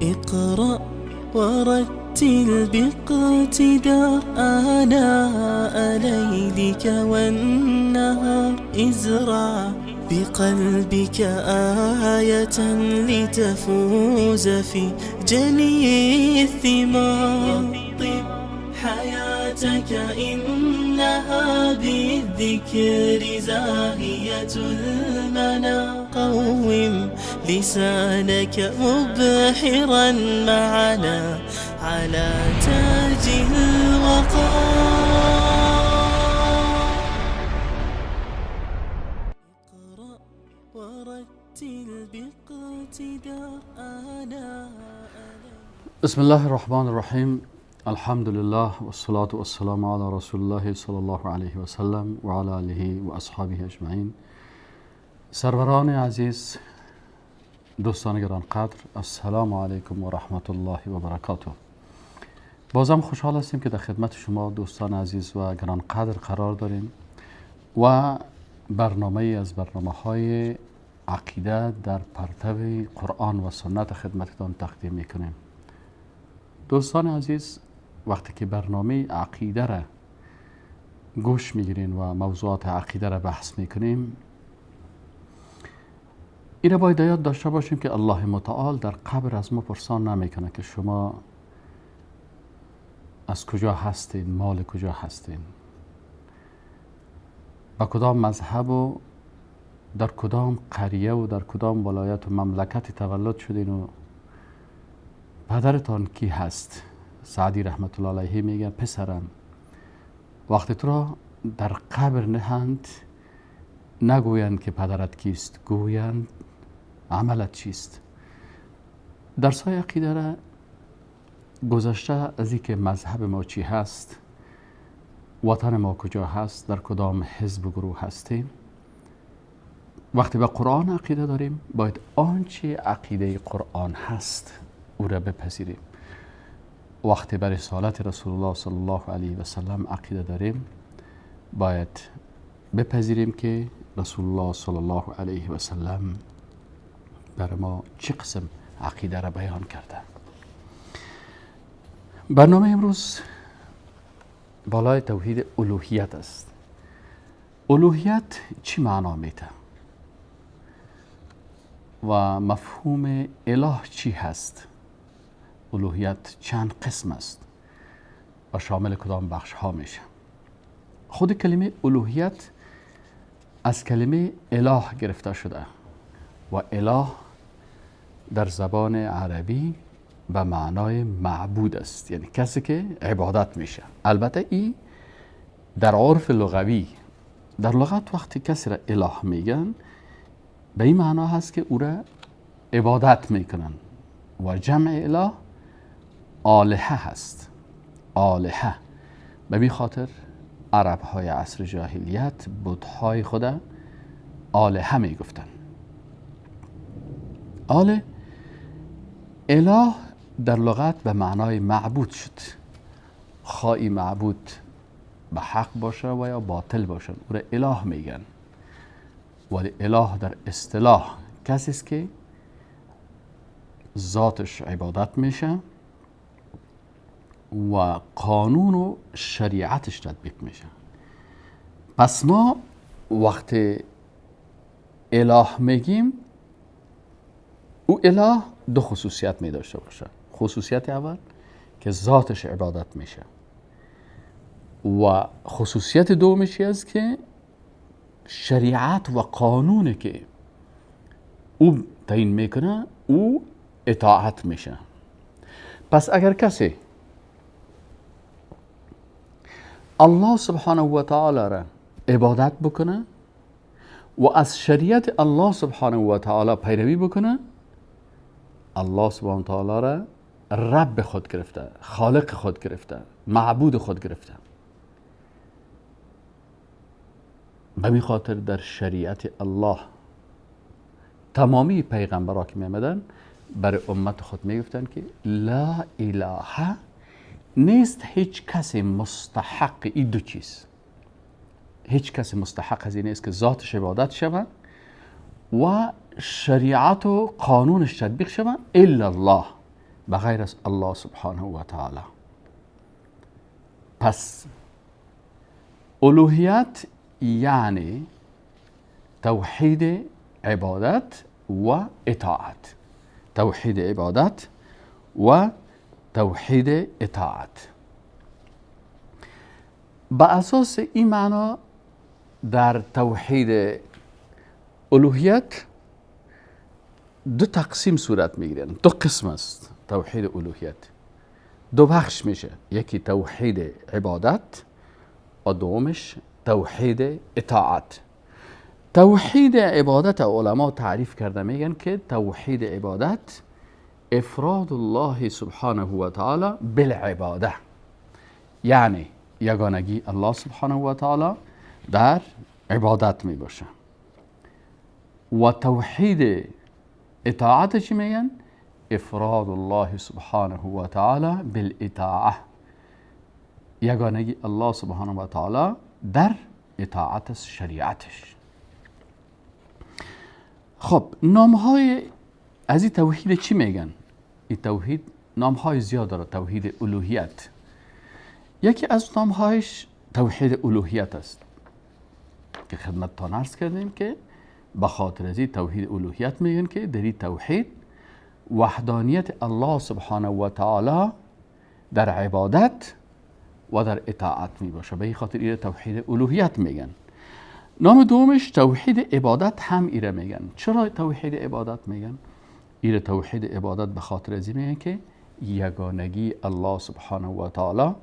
اقرأ ورتل باقتدار آناء ليلك والنهار، ازرع بقلبك آية لتفوز في جني الثمار. طب حياتك إنها بالذكر زاهية المنى، قوم لسانك مبحرا معنا على تاج الوقار. اقرأ ورتل باقتدار آناء. بسم الله الرحمن الرحیم. الحمد لله والصلاة والسلام على رسول الله صلی الله علیه و سلم و علی آله و اصحابه اجمعین. سروران عزیز، دوستان گرانقدر، السلام علیکم و رحمت الله و برکاته. بازم خوشحال هستیم که در خدمت شما دوستان عزیز و گرانقدر قرار داریم و برنامه از برنامه های عقیده در پرتو قرآن و سنت خدمتتان تقدیم میکنیم. دوستان عزیز، وقتی که برنامه عقیده را گوش میگیرین و موضوعات عقیده را بحث میکنیم، این را باید یاد داشته باشیم که الله متعال در قبر از ما پرسان نمیکنه که شما از کجا هستین، مال کجا هستین، با کدام مذهب و در کدام قریه و در کدام ولایت و مملکت تولد شدین و پدرتان کی هست. سعدی رحمت الله علیه میگه پسرم، وقتی تو را در قبر نهند نگویند که پدرت کیست، گویند عملت چیست. درس های عقیده را گذشته از اینکه مذهب ما چی هست، وطن ما کجا هست، در کدام حزب و گروه هستیم، وقتی به قرآن عقیده داریم باید آنچه عقیده قرآن هست او را بپذیریم. وقتی به رسالت رسول الله صلی الله علیه و سلم عقیده داریم باید بپذیریم که رسول الله صلی الله علیه و سلم بر ما چه قسم عقیده را بیان کرده. برنامه امروز بالای توحید الوهیت است. الوهیت چی معنا میده و مفهوم اله چی هست؟ الوهیت چند قسم است و شامل کدام بخش ها میشه؟ خود کلمه الوهیت از کلمه اله گرفته شده و اله در زبان عربی به معنای معبود است، یعنی کسی که عبادت میشه. البته این در عرف لغوی، در لغت وقتی کسی را اله میگن به این معنا هست که او را عبادت میکنن و جمع اله آلهه هست. آلهه به می خاطر عرب های عصر جاهلیت بت‌های خود آلهه می گفتن. آله اله در لغت به معنای معبود شد، خواهی معبود به حق باشه و یا باطل باشه او را اله میگن. ولی اله در اصطلاح کسی است که ذاتش عبادت میشه و قانون و شریعتش تطبیق میشه. پس ما وقتی اله میگیم او اله دو خصوصیت می داشته باشه. خصوصیت اول که ذاتش عبادت میشه و خصوصیت دومش است که شریعت و قانونی که او تعیین میکنه او اطاعت میشه. پس اگر کسی الله سبحانه و تعالی را عبادت بکنه و از شریعت الله سبحانه و تعالی پیروی بکنه، الله سبحانه و تعالی را رب خود گرفته، خالق خود گرفته، معبود خود گرفته. به می خاطر در شریعت الله تمامی پیغمبرها که می آمدن برای امت خود می گفتن که لا اله نیست هیچ کسی مستحق این دو چیز، هیچ کسی مستحق از این نیست که ذاتش عبادت شود و شریعت و قانونش تطبیق شود الا الله، به غیر از الله سبحانه و تعالی. پس الوهیت یعنی توحید عبادت و اطاعت، توحید عبادت و توحید اطاعت. به اساس این معنا در توحید الوهیت دو تقسیم صورت میگیرن، دو قسم است توحید الوهیت، دو بخش میشه، یکی توحید عبادت و دومش توحید اطاعت. توحید عبادت علما تعریف کرده، میگن که توحید عبادت افراد الله سبحانه و تعالی بالعباده، یعنی یگانگی الله سبحانه و تعالی در عبادت می باشه. و توحید اطاعت چی میگن؟ افراد الله سبحانه و تعالی بالاطاعه، یگانگی الله سبحانه و تعالی در اطاعت شریعتش. خب نامهای از این توحید چی میگن؟ این توحید نامهای زیاد داره. توحید الوهیت یکی از نامهایش توحید الوهیت است که خدمتتان عرض کردیم که به خاطر از این توحید الوهیت میگن که در این توحید وحدانیت الله سبحانه و تعالی در عبادت و در اطاعت می باشه. به این خاطر این توحید الوهیت میگن. نام دومش توحید عبادت هم ایره میگن. چرا توحید عبادت میگن؟ ایره توحید عبادت به خاطر از این میگن که یگانگی الله سبحانه و تعالی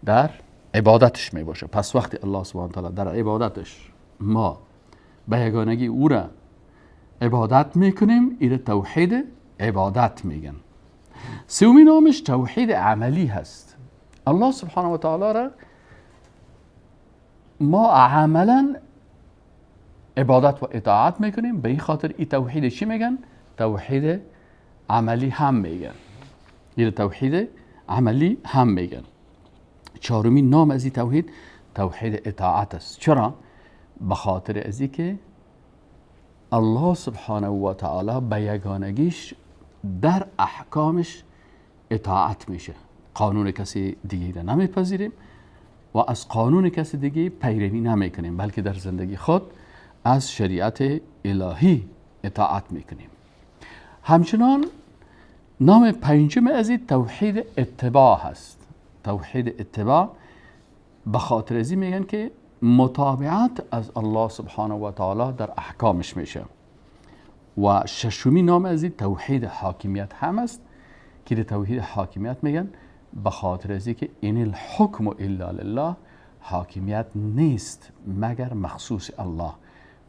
در عبادتش می باشه. پس وقتی الله سبحانه و تعالی در عبادتش ما به یگانگی او را عبادت میکنیم، ایره توحید عبادت میگن. سومی نامش توحید عملی هست. الله سبحانه و تعالی را ما عملا عبادت و اطاعت میکنیم، به این خاطر این توحید چی میگن؟ توحید عملی هم میگن. این توحید عملی هم میگن. چهارمین نام از این توحید توحید اطاعت است. چرا؟ به خاطر از که الله سبحانه و تعالی به یگانگیش در احکامش اطاعت میشه. قانون کسی دیگه را نمیپذیریم و از قانون کسی دیگه پیروی نمیکنیم، بلکه در زندگی خود از شریعت الهی اطاعت میکنیم. همچنان نام پنجم از این توحید اتباع هست. توحید اتباع به خاطر از این میگن که متابعت از الله سبحانه و تعالی در احکامش میشه. و ششمی نام از این توحید حاکمیت هم است که در توحید حاکمیت میگن به خاطر از که این الحکم الا لله، حاکمیت نیست مگر مخصوص الله.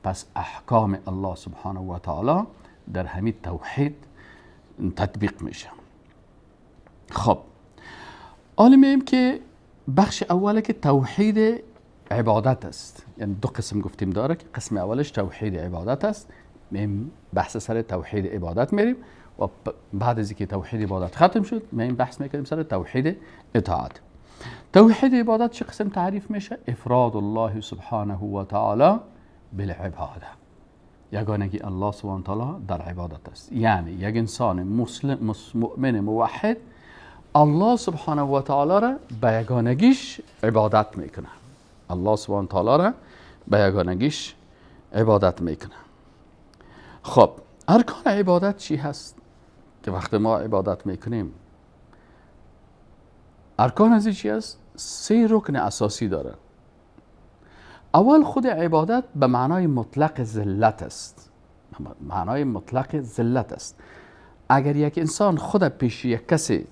پس احکام الله سبحانه و تعالی در همین توحید تطبیق میشه. خب حالا میگیم که بخش اوله که توحید عبادت است، یعنی دو قسم گفتیم داره که قسم اولش توحید عبادت است. میم بحث سر توحید عبادت میریم و بعد از اینکه توحید عبادت ختم شد میم بحث میکنیم سر توحید اطاعت. توحید عبادت چه قسم تعریف میشه؟ افراد الله سبحانه و تعالی بالعباده، یگانگی الله سبحانه و تعالی در عبادت است. یعنی یک انسان مسلم مؤمن موحد الله سبحانه و تعالی را به یگانگیش عبادت میکنه. الله سبحانه و تعالی را به یگانگیش عبادت میکنه. خب ارکان عبادت چی هست؟ که وقت ما عبادت میکنیم ارکان از چی هست؟ سه رکن اساسی داره. اول خود عبادت به معنای مطلق ذلت است. معنای مطلق ذلت است. اگر یک انسان خود پیش یک کسی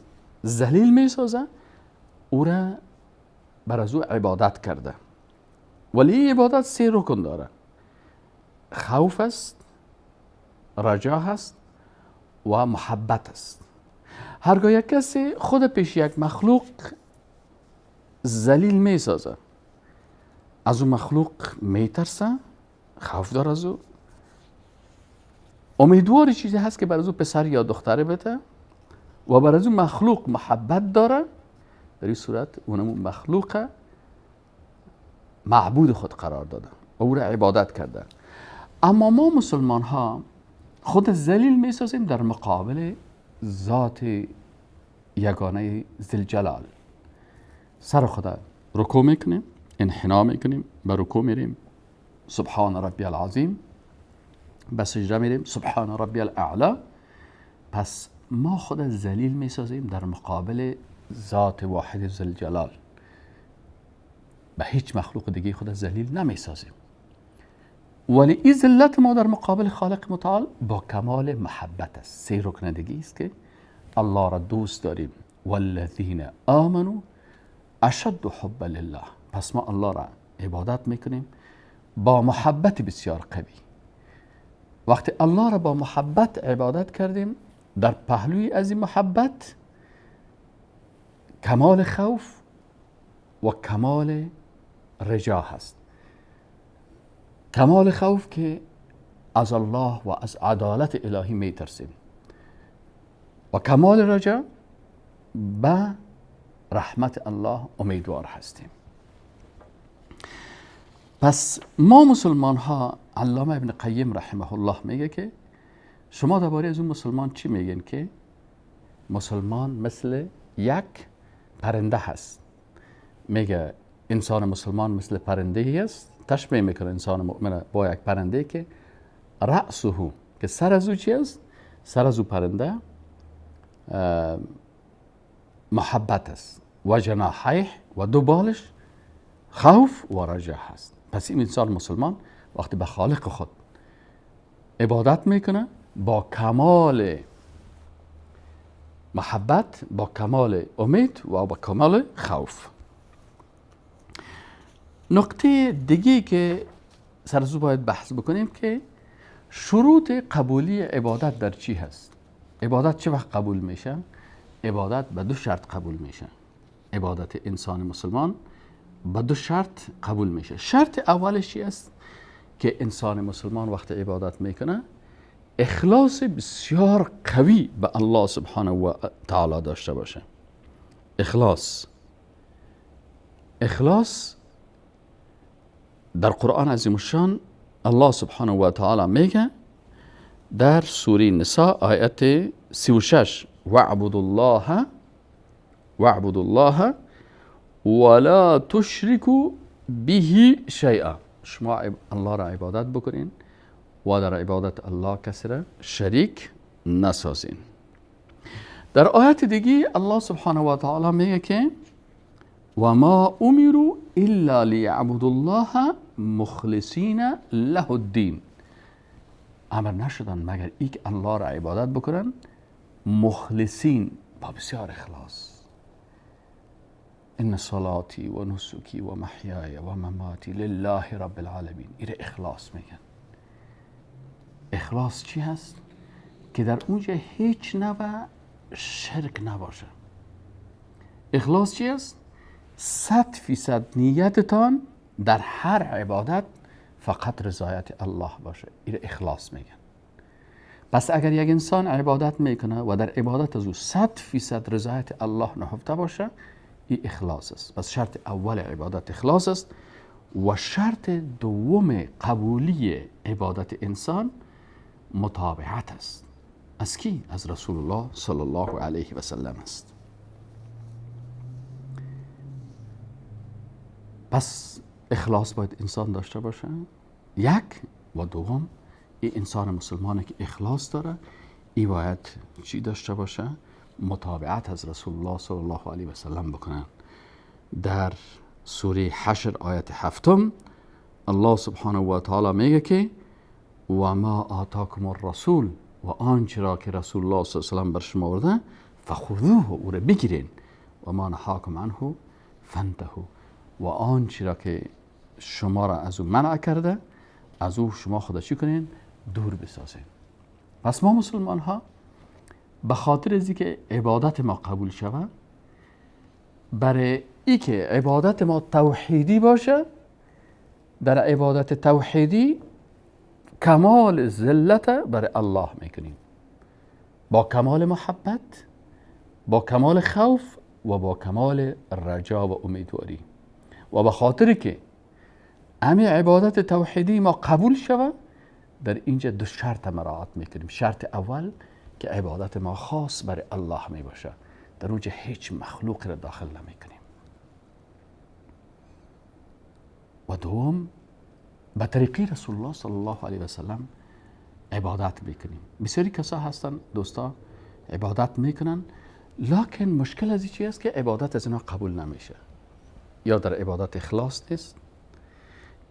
ذلیل میسازه، او را بر از او عبادت کرده. ولی عبادت سه رکن داره: خوف است، رجا هست و محبت است. هرگاه یک کسی خود پیش یک مخلوق ذلیل میسازه، از اون مخلوق میترسه، خوف داره از او، امیدوار چیزی هست که بر از او پسر یا دختره بده و بر از اون مخلوق محبت داره، در این صورت اونم مخلوق معبود خود قرار داده و او را عبادت کرده. اما ما مسلمان ها خود ذلیل میسازیم در مقابل ذات یگانه ذوالجلال. سر خدا رکوع میکنیم، انحنا میکنیم، به رکوع میریم سبحان ربی العظیم، به سجده میریم سبحان ربی الاعلی. پس ما خود ذلیل میسازیم در مقابل ذات واحد ذوالجلال، به هیچ مخلوق دیگه خود ذلیل نمیسازیم. ولی این ذلت ما در مقابل خالق متعال با کمال محبت است. سه رکن دیگه است که الله را دوست داریم. والذین آمنوا اشد حبا لله. پس ما الله را عبادت میکنیم با محبت بسیار قوی. وقتی الله را با محبت عبادت کردیم، در پهلوی از این محبت کمال خوف و کمال رجا هست. کمال خوف که از الله و از عدالت الهی میترسیم، و کمال رجا به رحمت الله امیدوار هستیم. پس ما مسلمان ها، علامه ابن قیم رحمه الله میگه که شما درباره از اون مسلمان چی میگن؟ که مسلمان مثل یک پرنده هست. میگه انسان مسلمان مثل پرنده است، تشبیه میکنه انسان مؤمن با یک پرنده که رأسه، که سر از او چی است؟ سر از او پرنده محبت است، و جناحیه و دو بالش خوف و رجا هست. پس این انسان مسلمان وقتی به خالق خود عبادت میکنه با کمال محبت، با کمال امید و با کمال خوف. نقطه دیگه که سر از او باید بحث بکنیم که شروط قبولی عبادت در چی هست؟ عبادت چه وقت قبول میشه؟ عبادت به دو شرط قبول میشه. عبادت انسان مسلمان به دو شرط قبول میشه. شرط اولش چی است؟ که انسان مسلمان وقت عبادت میکنه اخلاص بسیار قوی به الله سبحانه و تعالی داشته باشه. اخلاص در قرآن عظیم الشان الله سبحانه و تعالی میگه در سوره نساء آیت 36: واعبدوا الله ولا تشركوا به شیئا. شما الله را عبادت بکنین و در عبادت الله کسی را شریک نسازین. در آیت دیگه الله سبحانه و تعالی میگه که و ما امروا الا لیعبدوا الله مخلصین له الدین. امر نشدن مگر ایک الله را عبادت بکنن مخلصین، با بسیار اخلاص. ان صلاتی و نسکی و محیای و مماتی لله رب العالمین. ایره اخلاص میگن. اخلاص چی هست؟ که در اونجا هیچ نوع شرک نباشه. اخلاص چی است؟ 100% نیتتان در هر عبادت فقط رضایت الله باشه. ایره اخلاص میگن. پس اگر یک انسان عبادت میکنه و در عبادت از او 100% رضایت الله نهفته باشه، این اخلاص است. پس شرط اول عبادت اخلاص است. و شرط دوم قبولی عبادت انسان متابعت است. از کی؟ از رسول الله صلی الله علیه و سلم است. پس اخلاص باید انسان داشته باشه، یک. و دوم، این انسان مسلمانی که اخلاص داره ای باید چی داشته باشه؟ متابعت از رسول الله صلی الله علیه و سلم بکنن. در سوره حشر آیت 7 الله سبحانه و تعالی میگه که و ما آتاکم الرسول، و آنچه را که رسول الله صلی الله علیه و سلم بر شما آورده فخذوه، او را بگیرین، و ما نهاکم عنه فانتهوا، و آنچه را که شما را از او منع کرده از او شما خود چی کنین؟ دور بسازین. پس ما مسلمان ها به خاطر از اینکه عبادت ما قبول شود، برای اینکه عبادت ما توحیدی باشه، در عبادت توحیدی کمال ذلت برای الله میکنیم، با کمال محبت، با کمال خوف و با کمال رجا و امیدواری. و به خاطر که امی عبادت توحیدی ما قبول شود، در اینجا دو شرط مراعات میکنیم. شرط اول که عبادت ما خاص برای الله می باشه، در اونجا هیچ مخلوقی را داخل نمیکنیم. و دوم، به طریقی رسول الله صلی الله علیه و سلم عبادت میکنیم. بسیاری کسا هستن دوستا عبادت میکنن، لکن مشکل از چی است که عبادت از اینا قبول نمیشه، یا در عبادت اخلاص نیست.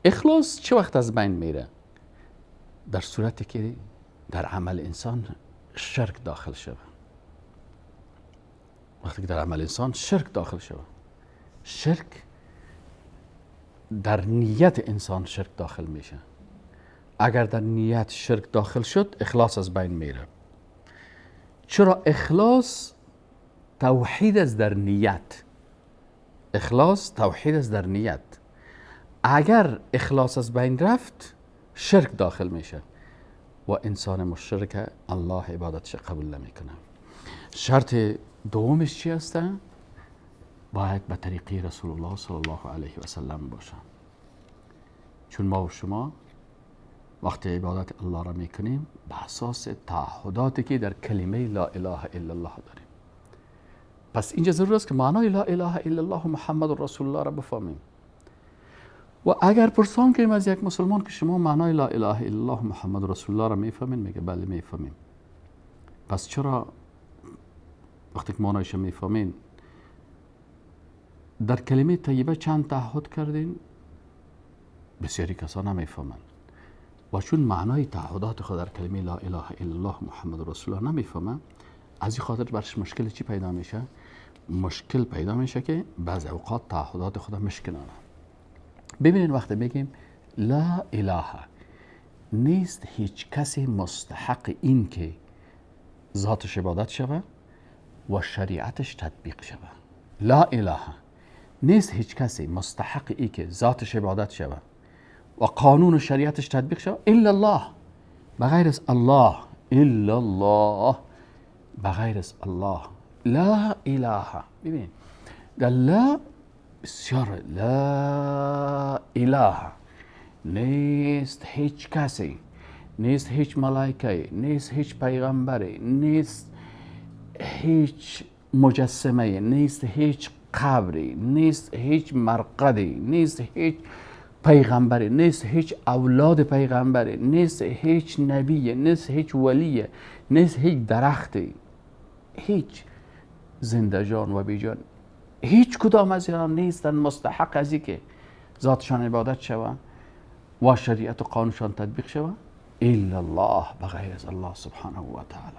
اخلاص چه وقت از بین میره؟ در صورتی که در عمل انسان شرک داخل شود. وقتی که در عمل انسان شرک داخل شود، شرک در نیت انسان شرک داخل میشه. اگر در نیت شرک داخل شد، اخلاص از بین میره. چرا؟ اخلاص توحید است در نیت. اخلاص توحید است در نیت. اگر اخلاص از بین رفت، شرک داخل میشه و انسان مشرک الله عبادتش قبول نمیکنه. شرط دومش چی است؟ باید به طریقی رسول الله صلی الله علیه و سلم باشه. چون ما و شما وقتی عبادت الله را میکنیم به اساس تعهداتی که در کلمه لا اله الا الله داریم. پس اینجا ضرور است که معنای لا اله الا الله محمد رسول الله را بفهمیم. و اگر پرسان کنیم از یک مسلمان که شما معنای لا اله الا الله محمد رسول الله را میفهمین، میگه بله میفهمیم. پس چرا وقتی که معنایش میفهمین در کلمه طیبه چند تعهد کردین؟ بسیاری کسان نمیفهمند و چون معنای تعهدات خود در کلمه لا اله الا الله محمد رسول الله نمیفهمند، از این خاطر برش مشکل چی پیدا میشه؟ مشکل پیدا میشه که بعض اوقات تعهدات خود مشکنانه. ببینین وقتی بگیم لا اله، نیست هیچ کسی مستحق این که ذاتش عبادت شوه و شریعتش تطبیق شوه. لا اله، نیست هیچ کسی مستحق ای که ذاتش عبادت شوه و قانون و شریعتش تطبیق شوه الا الله، بغیر از الله. الا الله، بغیر از الله. لا اله. ببینید در لا بسیار، لا اله، نیست هیچ کسی، نیست هیچ ملائکه، نیست هیچ پیغمبری، نیست هیچ مجسمه، نیست هیچ قبری، نیست هیچ مرقدی، نیست هیچ پیغمبری، نیست هیچ اولاد پیغمبری، نیست هیچ نبی، نیست هیچ ولی، نیست هیچ درختی، هیچ زنده جان و بی جان، هیچ کدام از اینها نیستن مستحق از اینکه ذاتشان عبادت شوه و شریعت و قانونشان تطبیق شوه الا الله، بغیر از الله سبحانه و تعالی.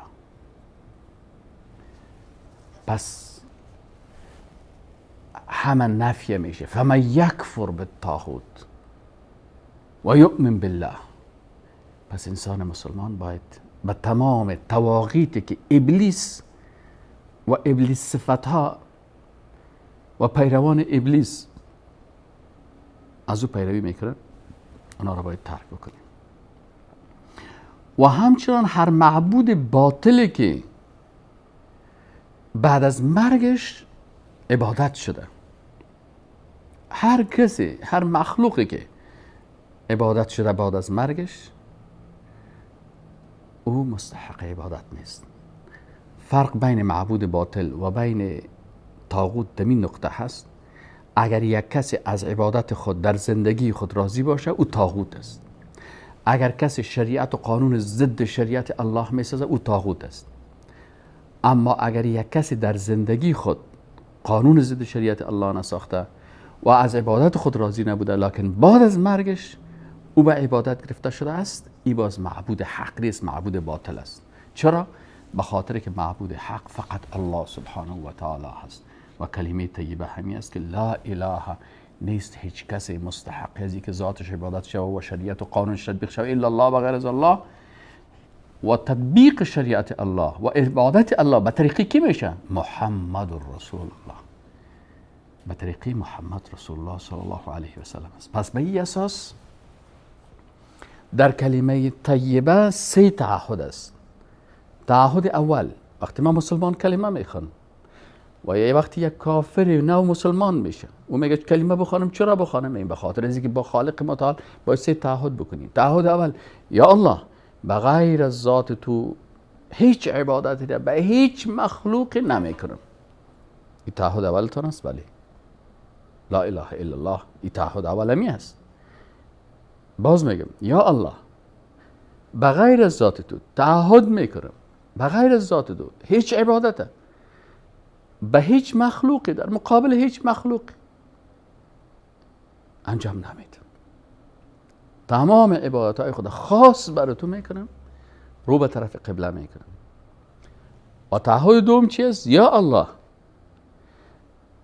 پس همه نفی میشه. فمن یکفر بالطاغوت و یؤمن بالله. پس انسان مسلمان باید به تمام طواغیتی که ابلیس و ابلیس صفتها و پیروان ابلیس از او پیروی میکنن، اونا را باید ترک بکنیم. و همچنان هر معبود باطلی که بعد از مرگش عبادت شده، هر کسی، هر مخلوقی که عبادت شده بعد از مرگش، او مستحق عبادت نیست. فرق بین معبود باطل و بین طاغوت در این نقطه هست. اگر یک کسی از عبادت خود در زندگی خود راضی باشه، او طاغوت است. اگر کسی شریعت و قانون ضد شریعت الله میسازه، او طاغوت است. اما اگر یک کسی در زندگی خود قانون ضد شریعت الله نساخته و از عبادت خود راضی نبوده، لکن بعد از مرگش او به عبادت گرفته شده است، ای باز معبود حق نیست، معبود باطل است. چرا؟ به خاطر که معبود حق فقط الله سبحانه و تعالی هست و کلمه طیبه همی است که لا اله، نیست هیچ کسی مستحق از که ذاتش عبادت شود و شریعت و قانونش تطبیق شود الا الله، بغیر از الله. و تطبیق شریعت الله و عبادت الله به طریقی کی میشه؟ محمد رسول الله، به طریقی محمد رسول الله صلی الله علیه و سلم است. پس به این اساس در کلمه طیبه سه تعهد است. تعهد اول، وقتی ما مسلمان کلمه میخوان و یه وقتی یک کافر نو مسلمان میشه و میگه کلمه بخوانم، چرا بخوانم؟ این به خاطر از اینکه با خالق متعال باید سه تعهد بکنیم. تعهد اول، یا الله بغیر از ذات تو هیچ عبادتی را به هیچ مخلوقی نمیکنم. این تعهد اولتان است؟ بله. لا اله الا الله، این تعهد اول است. باز میگم یا الله بغیر از ذات تو تعهد میکنم، بغیر از ذات تو هیچ عبادت به هیچ مخلوقی در مقابل هیچ مخلوقی انجام نمیدم. تمام عبادت های خود خاص برای تو میکنم، رو به طرف قبله میکنم. و تعهد دوم چی است؟ یا الله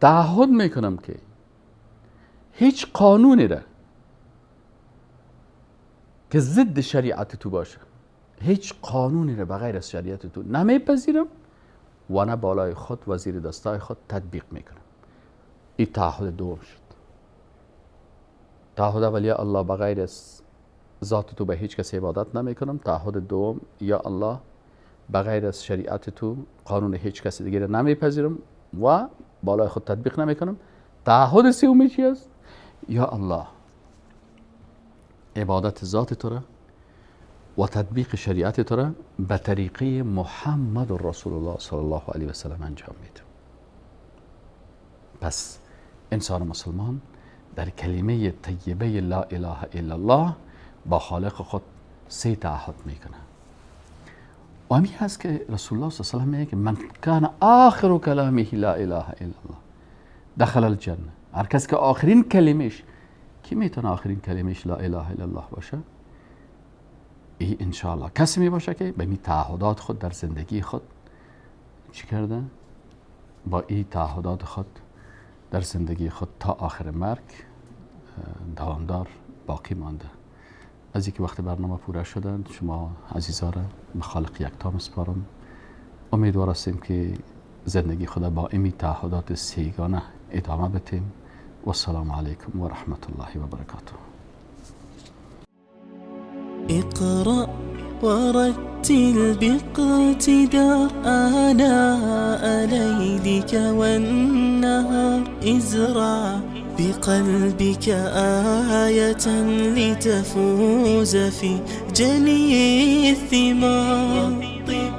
تعهد میکنم که هیچ قانونی را که ضد شریعت تو باشه، هیچ قانونی را بغیر از شریعت تو نمیپذیرم و نه بالای خود و زیر دستای خود تطبیق میکنم. این تعهد دوم شد. تعهد اول یا الله بغیر از ذات تو به هیچ کس عبادت نمیکنم. تعهد دوم یا الله بغیر از شریعت تو قانون هیچ کس دیگه را نمیپذیرم و بالای خود تطبیق نمیکنم. تعهد سوم چی است؟ یا الله عبادت ذات تو را و تطبیق شریعت تو را به طریقه محمد رسول الله صلی الله علیه و سلم انجام میدم. پس انسان مسلمان در کلمه طیبه لا اله الا الله با خالق خود سه تعهد میکنه. و همین هست که رسول الله صلی الله علیه و سلم میگه من کان آخر کلامه لا اله الا الله دخل الجنه. هر کس که آخرین کلمهش، کی میتونه آخرین کلمهش لا اله الا الله باشه؟ ای انشاءالله کسی می باشه که به می تعهدات خود در زندگی خود چی کرده؟ با این تعهدات خود در زندگی خود تا آخر مرگ دوامدار باقی مانده. از اینکه وقت برنامه پوره شدن، شما عزیزا را به خالق یکتا مسپارم. امیدوار هستیم که زندگی خود با این تعهدات سیگانه ادامه بدیم. و السلام علیکم و رحمت الله و برکاته. اقرأ ورتل باقتدار آناء ليلك والنهار، ازرع بقلبك آية لتفوز في جني الثمار. طب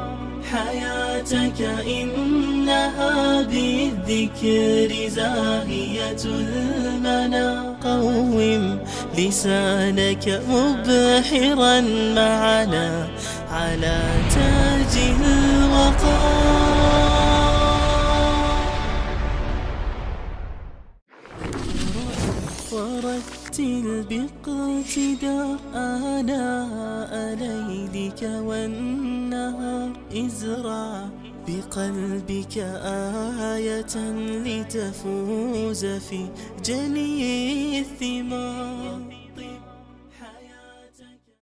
حياتك إنها بالذكر زاهية المنى، قوم لسانك مبحرا معنا على تاج الوقار. ورتل باقتدار آناء ليلك والنهار، ازرع بقلبك آية لتفوز في جني الثمار.